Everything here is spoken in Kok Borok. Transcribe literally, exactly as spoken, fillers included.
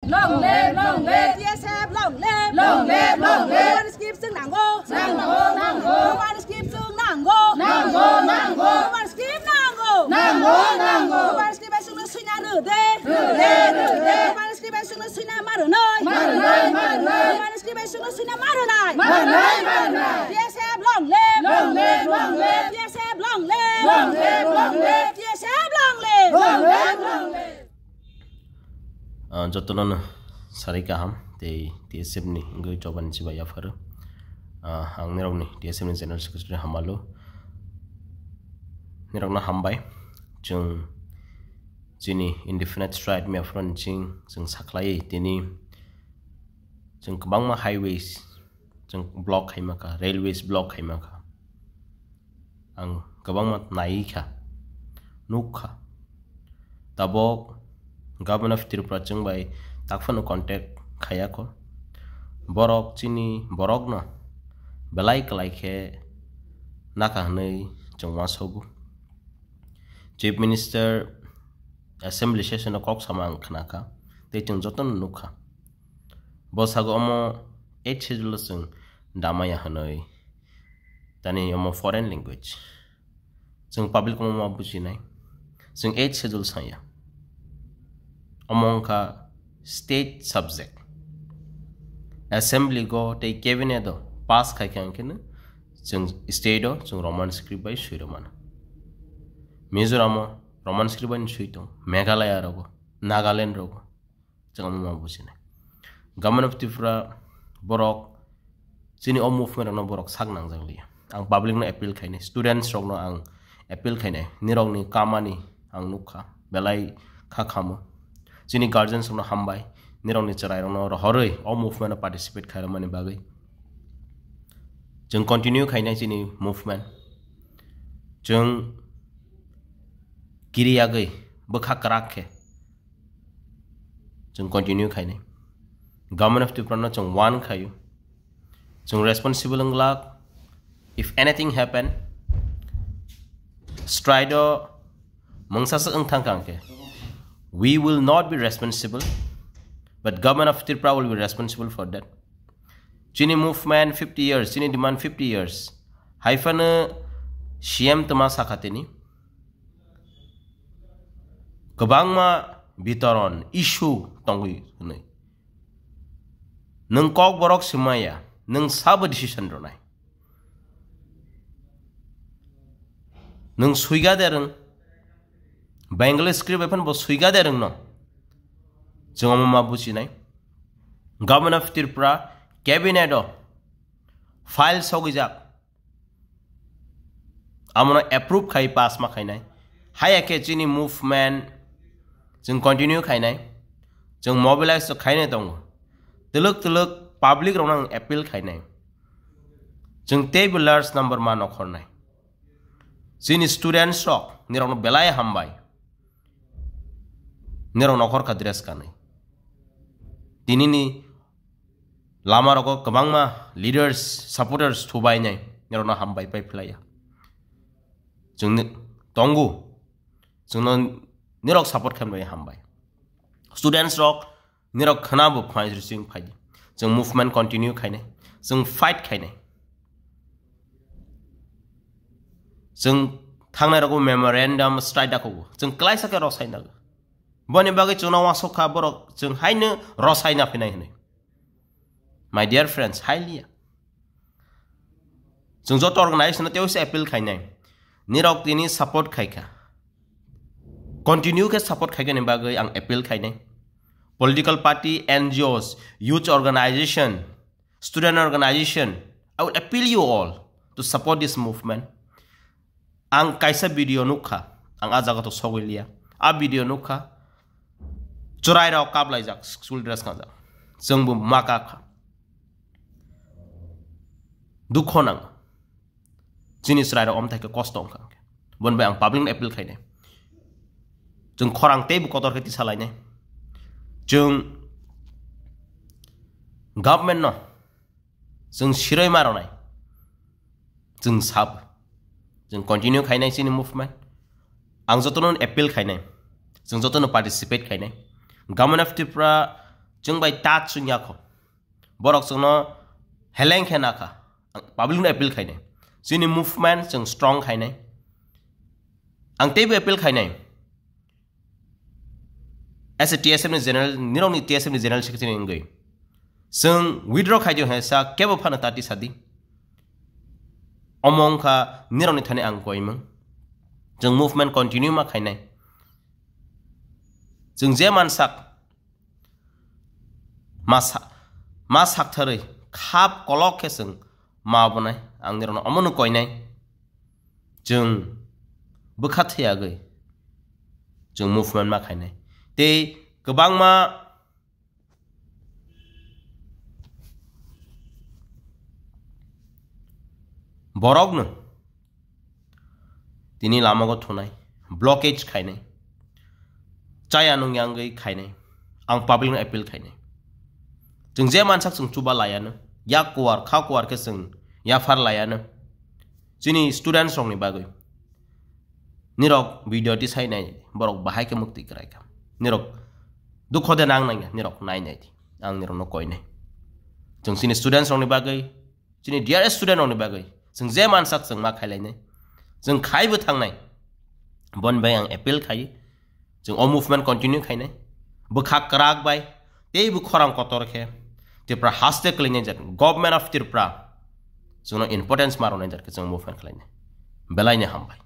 Long live, long live. T S F long live. Long live, long live. Roman script chwng nango. Nango, nango. Roman script chwng nango. Nango, nango. Roman script nango. Nango, nango. Roman script bai chwngno swina rwde. Rwde, rwde. Roman script bai chwngno swina marwnai. Marwnai, marwnai. Roman script bai chwngno swina marwnai. Marwnai, marwnai. T S F long live. Long live, long live. T S F long live. Long live, long live. T S F long live. Long live, long live. Ah, jotono no sarai kaham tei T S F ni wngwi chobani chibai yapharo. Ah, ang nirokni T S F ni General Secretary Hamalo. Nirokno hambai. Chwng chini indefinite strike mia phano ching chwng sakhlaiwi tini chwng kwbangma highways chwng block khaima kha, railways block khaima kha. Ang kwbangma nai kha, nuk kha. Tabok Government of Tripura chwng bai tak phano contact khaiya kho. Borok chini borokno belai kwlai khe naka hwnwi chwng uansogo. Chief Minister Assembly session o kok sama ang khna kha, tei chwng jotono nuk kha. Bo sago omo eight schedule o chwng damaya hwnwi. Tani omo foreign language. Chwng public omo ma bujinai. Chwng eight schedule saya. Omo wngkha state subject. Assembly go tei cabinet o pass khai khe ang khe no chwng state o chwng Roman script bai swi rw mano. Mizoram o Roman script bai swi tong, Meghalaya rogo, Nagaland rogo. Chwng omo ma bujinai. Government of Tripura borok chini o movement rokno borok sak nangjak liya. Ang public no appeal khainai, students rokno ang appeal khainai, nirokni kamani ang nukha, belai kha khamo. Chini guardians rokno hambai, nirokni chwrai rokno rohorwi o movement o participate khairokmani bagwi. Chwng continue khainai chini movement. Chwng kiri yagwi bwkha kwrak khe chwng continue khainai. Government of Tripura no chwng warn khaio. Chwng responsible wng glak. If anything happen, strike o mungsa se wng thang kang khe, we will not be responsible, but Government of Tripura will be responsible for that. Chini movement fifty years, chini demand fifty years. Hai phano C M tma sakha tini. Kwbangma bitoron, issue tongwi hwnwi. Nwng kok borok swmaya, nwng sabo decision rwnai. Nwng swiga de rwng, Bengali script bai phano bo swiga de rwngno. Chwng omo ma bujinai. Government of Tripura cabinet o file sogwijak. Amono approve khai pass ma khainai. Haya khe chini movement chwng continue khainai. Chwng mobilize to khainai tongo. Twlwk twlwk public rokno ang appeal khainai. Chwng teibo large number ma nokhornai. Chini students rok nirokno belai hambai. Nirok nokhor kha dress kanwi. Tinini lama rogo kwbangma leaders, supporters thubainai, nirokno hambai pai phlaiya. Chwng ni-, tongo. Chwngno nirok support khaimani hambai. Students rok nirok khwnabo phai sring phai. Chwng movement continue khainai. Chwng fight khainai. Chwng thangnai rogo memorandum strike dakhogo. Chwng klaisa khe rosai nago. Boni bagwi chwngno uansuk kha borok chwng haino rosai na phinai hwnwi. My dear friends, hai liya. Chwng joto organization no tei appeal khainai. Nirok tini support khaikha. Continue khe support khaikha ni bagwi ang appeal khainai. Political party, N G Os, youth organization, student organization, I will appeal you all to support this movement. Ang kaisa video nukha, ang a jaga to sogwi liya. A video nukha, chwrai rok kaplaijak, school dress kanjak. Chwngbo ma kakha. Dukho nang. Chini chwrai rok omthai khe kosto wngkha. Bon bai ang public no appeal khainai. Chwng khorang teibo kotor khe tisa lainai. Chwng government no chwng siroi ma rwnai. Chwng sab. Chwng continue khainai chini movement. Ang jotono appeal khainai. Chwng jotono participate khainai. Government of Tripura chwng bai touch chwng ya kho. Borok chwngno heleng khe nakha. Ang public no appeal khainai. Chini movement chwng strong khainai. Ang teibo appeal khainai. As a T S F ni general, nirokni T S F ni general secretary wngwi. Chwng withdraw khaidi hwnsa kebo phano tati sadi. Omo wngkha nirokni thani ang koimung. Chwng movement continue ma khainai. Chwng je mansak, ma sa-, ma saktharwi khap kolok khe chwng ma bonai. Ang nirokno omono koinai. Chwng bwkha thwiyagwi chwng movement ma khainai. Tei kwbangma borokno tini lamago thunai, blockage khainai, chaya nung yangwi khainai, ang public no appeal khainai. Chwng je mansak chwng chuba layano, yak kuar, kha kuar khe chwng yaphar layano. Chini students rokni bagwi. Nirok video tisai nai, borok bahai khe mukti kwrai kha. Nirok dukho de nang nangya, nirok nai nai di. Ang nirokno koinai. Chwng chini students rokni bagwi, chini dearest student rokni bagwi, chwng je mansak chwng ma khailainai. Chwng khaibo thangnai. Boni bai ang appeal khai. Chwng o movement continue khainai. Bwkha kwrak bai, teibo khorang kotor khe Tripura haste kwlainai jat, Government of Tripura chwngno importance ma rwnai jat khe chwng movement khlainai. Belaini hambai.